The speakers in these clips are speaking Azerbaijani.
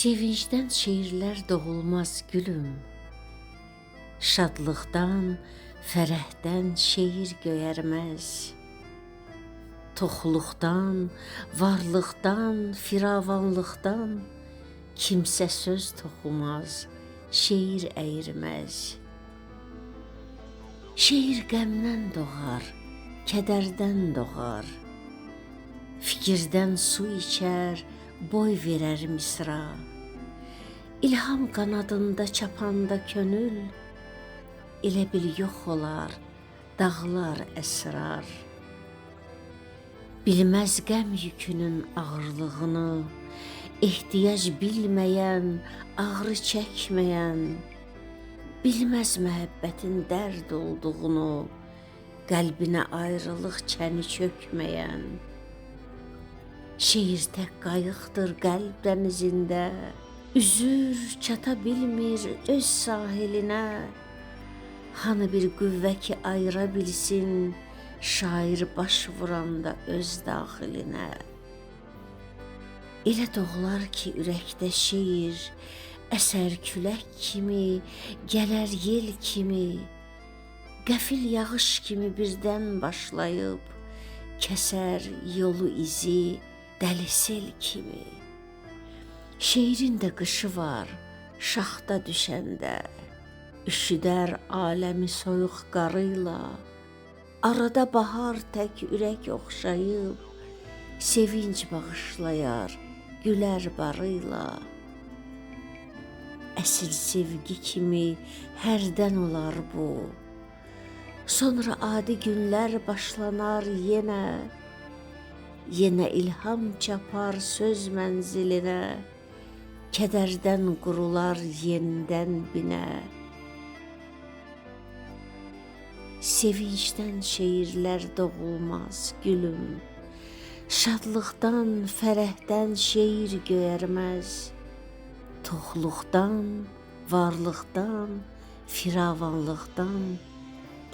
Sevincdən şeirlər doğulmaz gülüm. Şadlıqdan, fərəhdən şeir göyərməz. Toxluqdan, varlıqdan, firavanlıqdan kimsə söz toxumaz, şeir əyirməz. Şeir qəmdən doğar, kədərdən doğar. Fikirdən su içər, boy verər misra. İlham qanadında çapanda könül, elə bil yox olar dağlar əsrar. Bilməz qəm yükünün ağırlığını, ehtiyac bilməyən, ağrı çəkməyən, bilməz məhəbbətin dərd olduğunu, qəlbinə ayrılıq çəni çökməyən. Şeir tək qayıqdır qəlb dənizində, üzür, çata bilmir öz sahilinə. Hanı bir qüvvə ki ayıra bilsin, şair baş vuranda öz daxilinə. Elə doğular ki ürəkdə şeir, əsər külək kimi, gələr yel kimi, qəfil yağış kimi birdən başlayıb, kəsər yolu izi dəli sel kimi. Şeirin də qışı var, şaxta düşəndə, üşüdər aləmi soyuq qarıyla. Arada bahar tək ürək oxşayıb, sevinc bağışlayar, gülər barıyla. Əsl sevgi kimi hərdən olar bu. Sonra adi günlər başlanar yenə. Yenə ilham çapar söz mənzilinə, kədərdən qurular yenidən binə. Sevincdən şeirlər doğulmaz gülüm, şadlıqdan, fərəhdən şeir göyərməz. Toxluqdan, varlıqdan, firavanlıqdan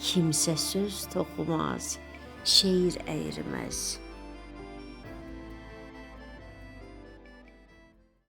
kimsə söz toxumaz, şeir əyirməz.